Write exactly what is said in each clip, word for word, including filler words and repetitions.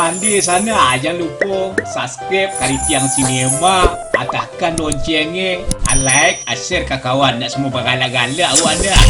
Ande sana, ah, jan lupo subscribe Karitiang Sinema, atahkan loncengnya, ah, like, ah, share ka kawan, nak samo bagalak-galak awak dah.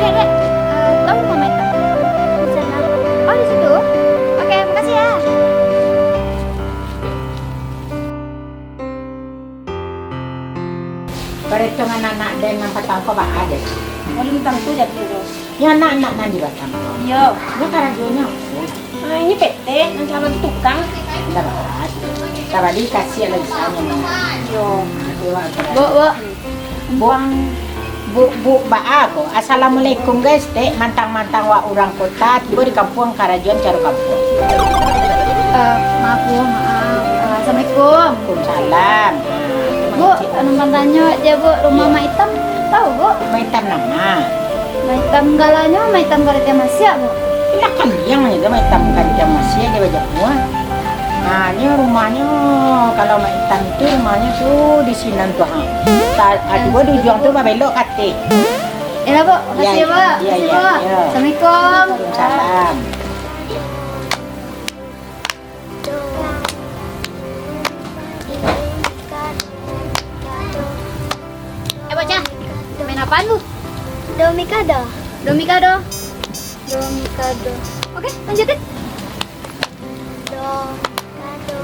Dek, dek, eh, tahu rumah Maita? Di sana. Oh, di situ? Oke, makasih ya. Paretongan anak den nan patang ko baa dek? Alun tantu jadi tu. Yo, anak-anak nan di Batam ko. Iyo. Yo, karajonyo apo? Ah, inyo P T, nan caro tu tukang. Indak baa. Tabali kasiah lah di sana. Iyo. Bu, bu. Bu, bu, bu, baa ko? Assalamualaikum, guys, dek. Mantang-mantang wak urang kota, tibo di kampuang karajoan caro kampuang. Eh, maaf, Bu, maaf. Eh, assalamualaikum. Waalaikumsalam. Bu, anu, mantanyo aja, Bu, rumah Mak Itam, tahu, Bu? Mak Itam nan ma? Mak Itam galanyo, Mak Itam Karitiang Masiak, Bu. Lah kaliang aja Mak Itam Karitiang Masiak, dia bajak mua. Nah, nyo rumahnyo, kalau Mak Itam tu rumahnyo tu di sinan tu, ha. Ta-, ado di ujuang tu babelok ka ateh. Yalah, Bu. Makasih, Bu. Makasih, Bu. Assalamualaikum. Waalaikumsalam. Eh, bocah, main apaan lu? Domikado. Domikado. Domikado. Oke, lanjutin. Domikado.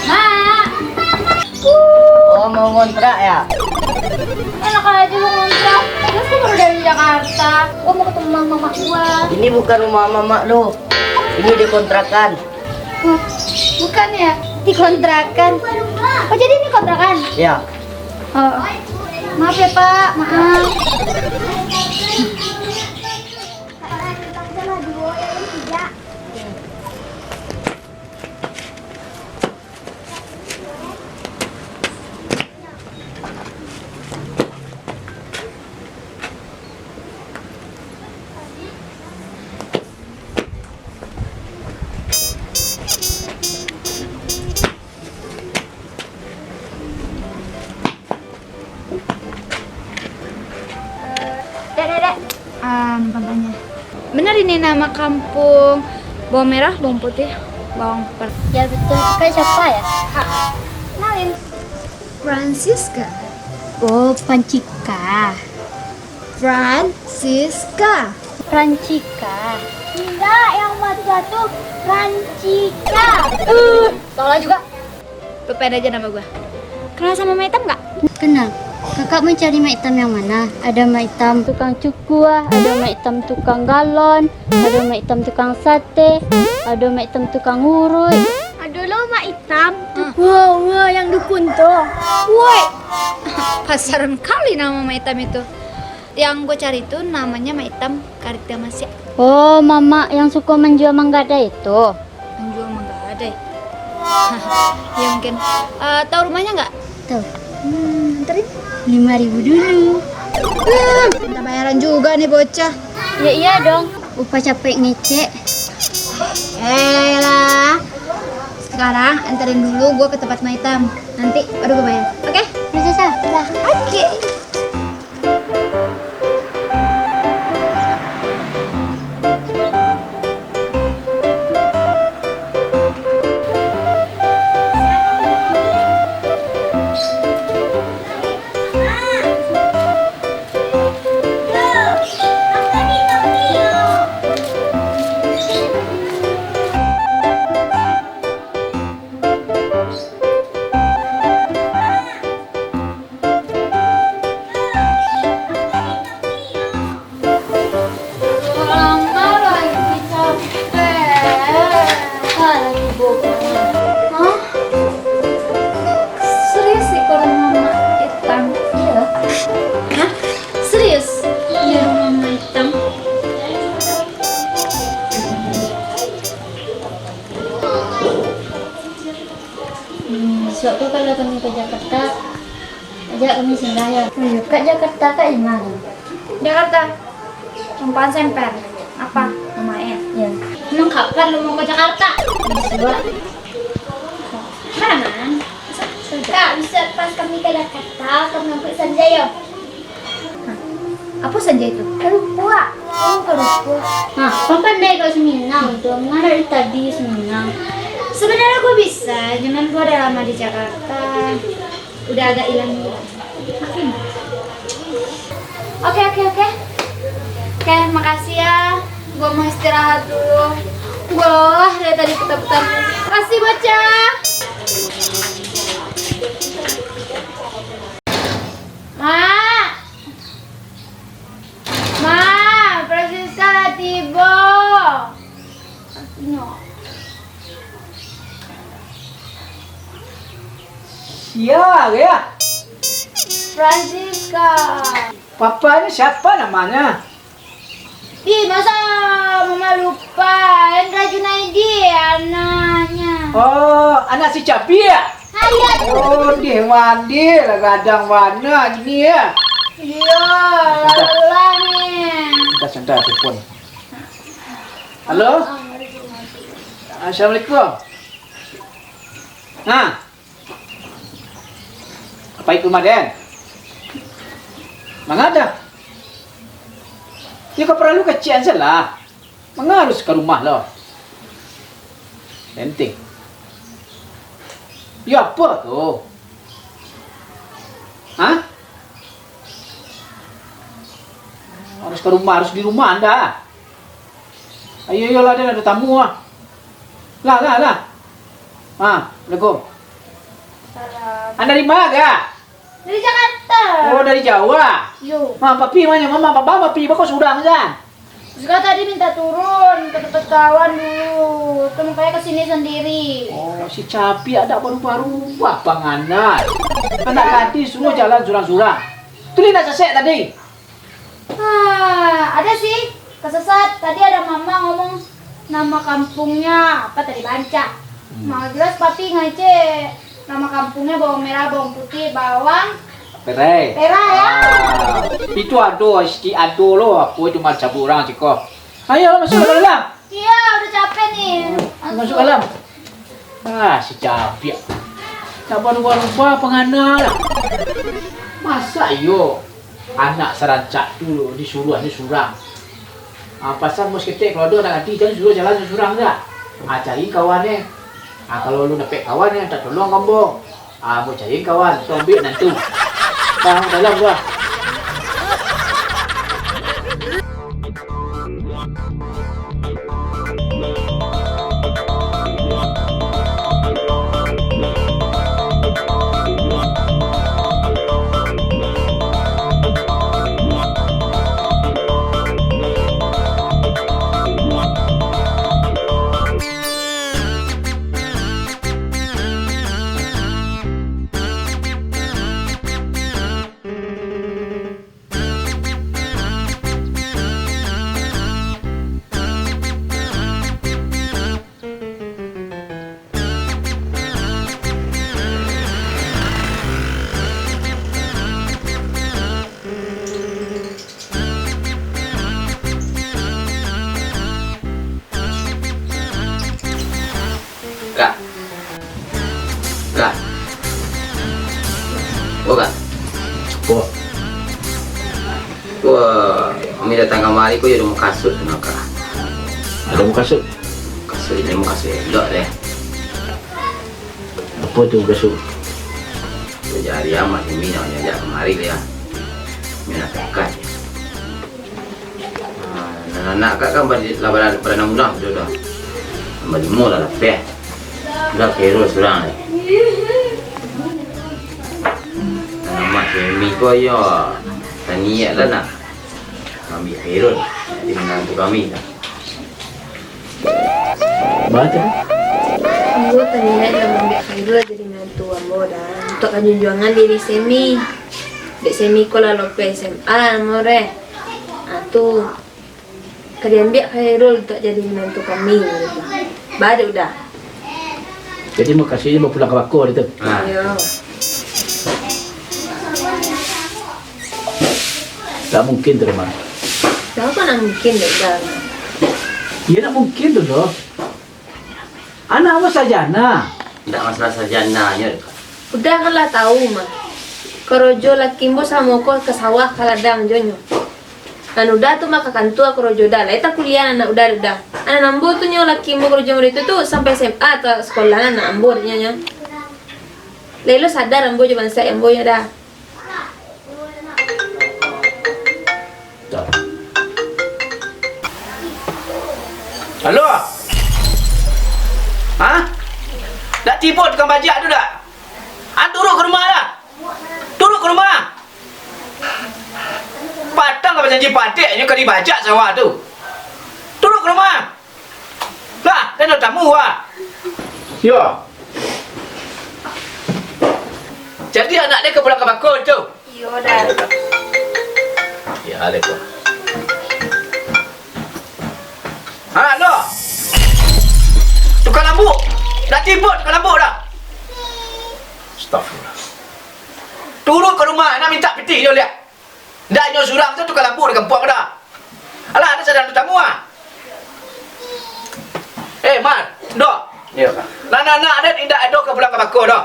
Mak. Oh, mau ngontrak ya? Enak aja lu ngontrak. Terus gua baru dari Jakarta. Gua mau ketemu sama mama gua. Ini bukan rumah mama lu. Ini di kontrakan. Hah? Bukan ya? Di kontrakan. Oh, jadi ini kontrakan? Ya. Oh. Maaf ya, Pak. Maaf. Dek, dek, dek. Ah, numpang tanya. Benar ini nama kampung bawang merah, bawang putih, bawang per- Ya, betul. Kakak siapa ya? Ah, kenalin. Francisca. Oh, Pancika. Francisca. Francisca. Enggak, yang batu-batu. Francisca. Eh, salah juga. Pepen aja nama gua. Kenal sama Mak Itam nggak? Kenal. Kakak mencari Mak Itam yang mana? Ada Mak Itam tukang cukur, ada Mak Itam tukang galon, ada Mak Itam tukang sate, ada Mak Itam tukang uruik. Ada lo Mak Itam. Hmm. Wah, wah, yang dukun tu. Woi. Pasaran kali nama Mak Itam itu. Yang gue cari itu namanya Mak Itam Karita Masiak. Oh, mamak yang suka menjual manggadai itu. Menjual manggadai? Ya, mungkin. Eh, tahu rumahnya nggak? Tahu. Hmm, anterin. Lima ribu dulu. Hmm, minta bayaran juga nih bocah. Ya iya dong. Upah capek ngecek. Eh, lah. Sekarang antarin dulu gua ke tempat Maitam. Nanti baru gua bayar. Oke? Bisa, Sa? Bisa. Oke. Lama lagi capek. Lagi bobo. Hah? Serius iko rumah Mak Etang? Iyo. Hah? Serius? Iyo, rumah Mak Etang. Hmm, suatu kalau kami ke Jakarta, ajak kami singgah ya. Ayo, Kak, Jakarta, Kak, di mana? Jakarta. Tumpang semper. Apa? Mama eh. Ya. Emang kapan lu mau ke Jakarta? Besok. Mana, Man? Kak, bisa pas kami ke Jakarta, kami angkut Sanjay yo. Hah? Apo Sanjay tu? Karupuak. Oh, karupuak. Nah, kan pandai kau Suminang tu. Mangana dari tadi Suminang. Sebenarnya gue bisa, cuman gue udah lama di Jakarta. Udah agak hilang juga. Makin. Oke, oke, oke. Oke, makasih ya. Gue mau istirahat dulu. Gue lelah dari tadi putar-putar. Makasih, bocah. Mak. Mak, Francisca lah tibo. Nyo. Sia, ya? Francisca. Papanya siapa namanya? Ih, masa mama lupa? Hendra Junaidi anaknya. Oh, anak si Capi ya? Ayo. Oh, dih mandi lah gadang warna gini ya. Iya, lelah nih. Sebentar, sebentar, telepon. Halo? Assalamualaikum. Nah. Pai ka rumah den? Mangada? Yo, ka paralu kacian salah. Manga harus ka rumah lo. Penting. Yo, apo tu? Hah? Harus ka rumah, harus di rumah anda. Ayo, ayo lah, den ado tamu ah. Lah, lah, lah. Ah, assalamualaikum. Salam. Anda dari mana, Kak? Dari Jakarta. Oh, dari Jawa. Yo. Ma, papi ma nyo, mama, papa, papi, bako surang sajo. Suka tadi minta turun ke tempat kawan dulu, tu makanya ke sini sendiri. Oh, si Capi ada baru-baru, wah, panganai. Anak gadih suruh jalan surang-surang. Tu dia nak sesek tadi. Ah, ada sih, kesesat. Tadi ada mama ngomong nama kampungnya apa tadi, Banca. Hmm. Nah, jelas papi ngecek nama kampungnya bawang merah, bawang putih, bawang perai. Perai, ya. Ah, itu ado, isti ado lo, apa itu mah cabu urang ciko. Ayo, masuk ka dalam. Iya, udah capek nih. Masuk dalam. Ah, si Capiak. Tak barubah-rubah pangana lah. Masa iyo anak sarancak tu disuruahnyo surang? Ah, pasal musketek kalau ado anak gadih, jan suruah jalan surang dah. Ah, cari kawan eh. Ah, kalau lu dapek kawan eh, minta tolong ka ambo. Ah, ambo cari kawan, tu ambiak nantu. Dah, dalam gua. Kamari ko iyo ado mukasuik tu, Kak. Ado mukasuik? Mukasuik, ado mukasuik elok deh. Apo tu mukasuik? Jadi, amak Semi nak manjajak kamari deh. Minta takat. Ah, nan anak Kak kan badi-, lah bara-, baranam urang sudah tu. Nan balimo lah lapeh. Tingga Khairul surang lai. Nan amak Semi ko iyo taniaik lah nak ambiak Khairul jadi minantu kami. Baa tu? Ambo taniaik lah maambiak Khairul jadi minantu ambo, Da, untuak kajunjuangan diri Semi. Dek Semi ko lah lopeh S M A namo deh. Ah, tu. Ka diambiak Khairul untuak jadi minantu kami, gitu. Baa dek Uda? Jadi, mukasuiknyo bapulang ka bako dek tu? Ah. Iyo. Ndak mungkin tu, Mar. Ndak apo ndak mungkin dek Uda? Iyo, ndak mungkin tu doh. Anak awak sarjana. Ndak masalah sarjananyo, Kak. Uda kan lah tahu mah. Korojo laki ambo samo ko ka sawah, ka ladang jo nyo. Nan Uda tu mah ka kantua korojo Da. Lai takuliah anak Uda, Uda. Anak ambo tu nyo laki ambo korojo model itu tu sampai S M A atau sekolah anak ambo dek nyo, nyo. Lai lo sadar ambo jo bansaik ambo nyo Da. Halo? Ha? Dak tibo tukang bajak tu dak? Ha, turun ka rumah dah. Turun ka rumah. Patang ka bajanji padek nyo ka dibajak sawah tu. Turun ka rumah. Lah, den ado tamu, wah. Yo. Jadi anak den ka pulang ka bako tu? Iyo, Da. Yo, alaikum. Ha, lo. Tukang lambuk. Dah tibo tukang lambuk dah. Astagfirullah. Turun ka rumah, nak mintak pitih yo liak. Ndak nyo surang tu tukang lambuk di kampuang ko dah. Alah, ado sadang tatamu ah. Eh, Mar, Dok. Iyo, Kak. Nan anak den indak ado ka pulang ka bako doh.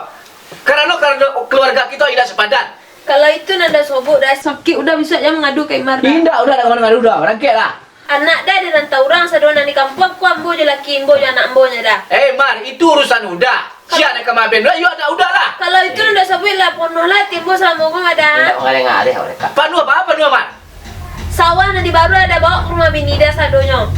Karano, karano kaluarga kito indak sapadan. Kalau itu nan Da sobok, Da sakik Uda bisuak jan mangadu ka Imar, Da. Indak, Uda dak ka mano-mano doh. Barangkek lah. Anak Da dirantau urang sado nan di kampuang, ko ambo jo laki ambo jo anak ambo nyo, Da. Eh, Mar, itu urusan Uda. Sia nan ka maben lah, iyo anak Uda lah. Kalau itu nan Da sabuik lah, panuah lah ati ambo salamo ko, Da. Indak mangareh-ngareh awak, Kak. Panuah apo, panuah, Mar? Sawah nan di Baru Uda baok ka rumah bini Da sadonyo.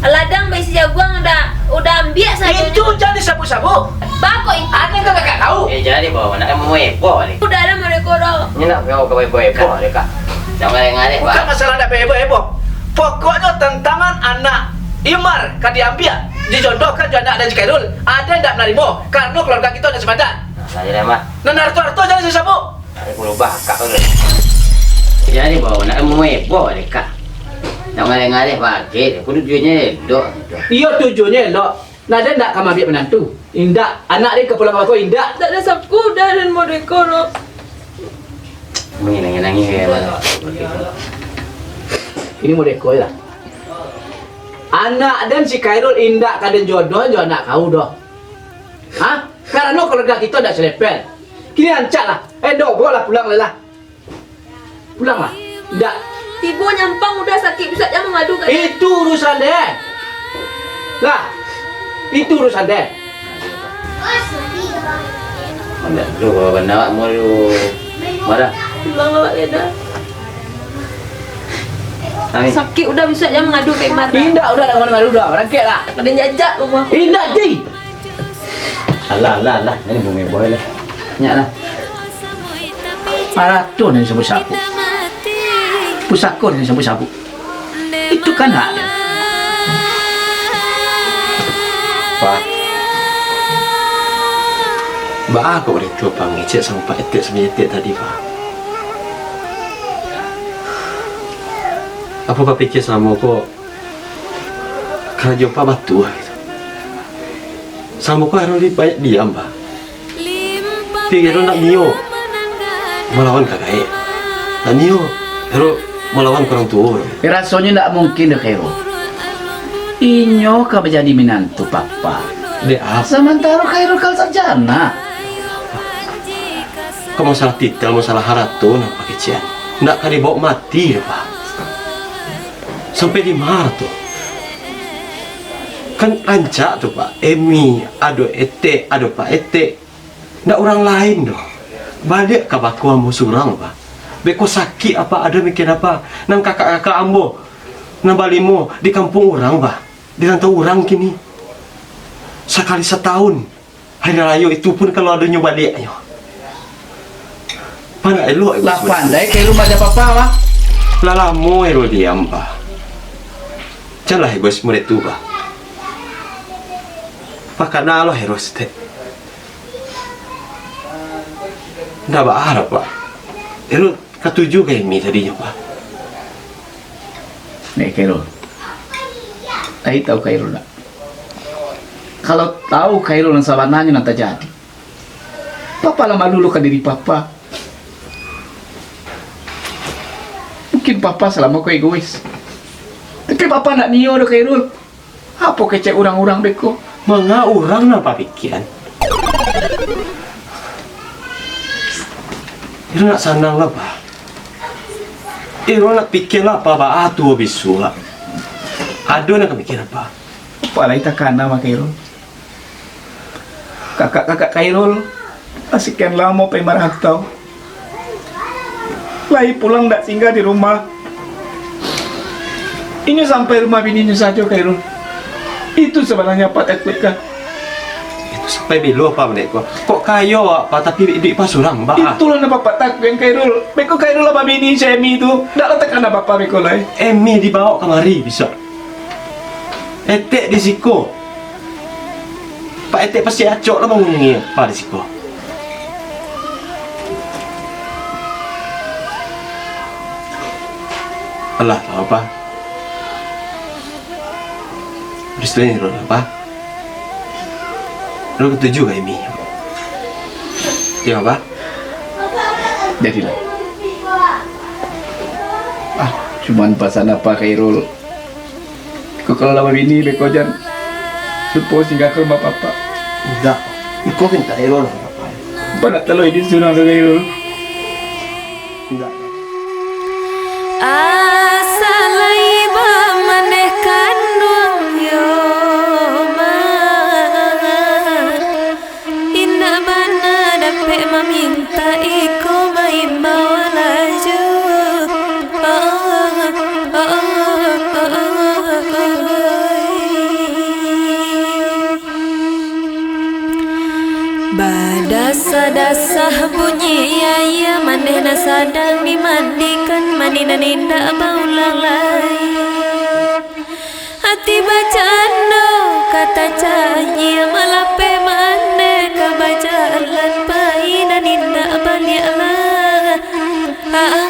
Ladang baisi jaguang Uda, Uda ambiak sadonyo. Itu jan disabuik-sabuik. Baa kok itu? Ado kan kakak tahu? Eh, jan dibaok, nak heboh-heboh ni. Uda lah mereka doh. Ni nak baok ka heboh-heboh ni, Kak. Jan mangareh-ngareh, Kak. Bukan masalah nak heboh-heboh. Pokoknyo tantangan anak Imar ka diambiak, dijodohkan jo anak den si Khairul, aden indak manarimo, karano kaluarga kito indak sapadan. Nah, jadi, Mar. Nan harto-harto jan disabuik. Ari kurubah akak tu. Jadi, baok nak heboh-heboh dek Kak. Nak mangareh-ngareh bagai, aku tujuannyo elok. Iyo, tujuannyo elok. Nah, den ndak ka maambiak minantu. Indak. Anak den ka pulang ka bako, indak. Ndak ado saku, Da, den modeko doh. Nangih, nangih, nangih, ya, Mar. Ini modeko lah. Anak den si Khairul indak ka den jodohan jo anak kau doh. Hah? Karano kaluarga kito ndak selevel. Kini rancak lah. Eh, Dok, baoklah pulang lah. Pulanglah. Indak. Tibo nyampang Uda sakik bisuak jan mangadu ka den. Itu urusan den. Lah. Itu urusan den. Indak, bro, bawa bana awak mau lu marah. Pulang awak, Da. Amin. Sakik Uda bisuak jan mangadu ka Imar. Indak, Uda dak ka mano-mano Uda. Barangkek lah. Ka den jajak rumah. Indak, di. Alah, alah, alah. Ini bumi boy lah. Nyak lah. Arato nan sabu-sabu. Pusako nan sabu-sabu. Itu kan hak den. Pak. Baa kok urang tuo pangecek samo Pak Etek, samo Etek tadi, Pak? Apo Pak pikia samo ko Karajo Pak batua gitu. Samo ko harus di-, banyak diam, Pak. Pikia tu nak nio malawan ka gaek. Nak nio harus malawan ka urang tuo. Eh, rasonyo ndak mungkin doh, Khairul. Inyo ka manjadi minantu Papa. Dek apo? Samantaro Khairul kan sarjana. Kok masalah titel, masalah harato, napa kecek? Ndak ka dibaok mati doh, Pak. Sampai di ma tu? Kan rancak tu, Pak. Emi, ado Etek, ado Pak Etek. Ndak urang lain doh. Baliak ka bako ambo surang, Pak. Beko sakik, Pak, ado mikia, Pak. Nan kakak-kakak ambo, nan balimo di kampuang urang, Pak. Di rantau urang kini. Sakali satahun. Hari rayo itu pun kalau adonyo baliaknyo. Pandak elok, Pak. Lah pandai Khairul macam papa, Bah. Lah lamo Khairul diam, Bah. Janlah egois model tu, Bah. Pakana lo Khairul saketek. Ndak baarap, Bah. Khairul katuju ka Emi tadinyo, Bah. Nek Khairul. Ai tahu Khairul ndak? Kalau tahu Khairul nan sabananyo nan tajadi, papa lah malu lo ka diri papa. Mungkin papa salamo ko egois. Tapi papa ndak nio doh Khairul. Apo kecek urang-urang beko? Manga urang nan papikian? Iro nak sanang lah, Bah. Iro nak pikia lah, Bah, baa tu bisuak. Ado nan ka pikia, Bah. Apo lai takana mah Khairul. Kakak-kakak Khairul lah sakian lamo pai marantau. Lai pulang dak singgah di rumah. Inyo sampai rumah bininyo sajo, Khairul. Itu sabananyo Apak takuikkan. Itu sampai bilo, Pak, mandeko? Kok kayo, Pak, tapi iduik Pak surang, Pak? Itulah nan Apak takuikkan, Khairul. Beko Khairul lah babini si Emi tu. Dak lah takana Apak beko lai. Emi dibaok kamari bisuak. Etek di siko. Pak Etek pasti acok lah manguni Apak di siko. Alah, tak apa. Restuin Rul, Pak. Rul katuju ka Emi. Yo, Pak. Jadilah. Ah, cuman pasan Apak Khairul. Iko kalau lah babini, beko jan lupo singgah ka rumah Apak. Indak, iko pintak Khairul lah, Apak. Apak ndak tahu iduik surang tu, Khairul. Indak. Asa lai bamaneh kanduang yo mah. Indak bana dapek mamintak iko maimbau laju. Badasah-dasah bunyi aia maneh nan sadang dimandikan, mandi nan indak baulang lai. Ati bacando ka tacanyia, malapeh maneh ka bajalan pai, nan indak baliak lah.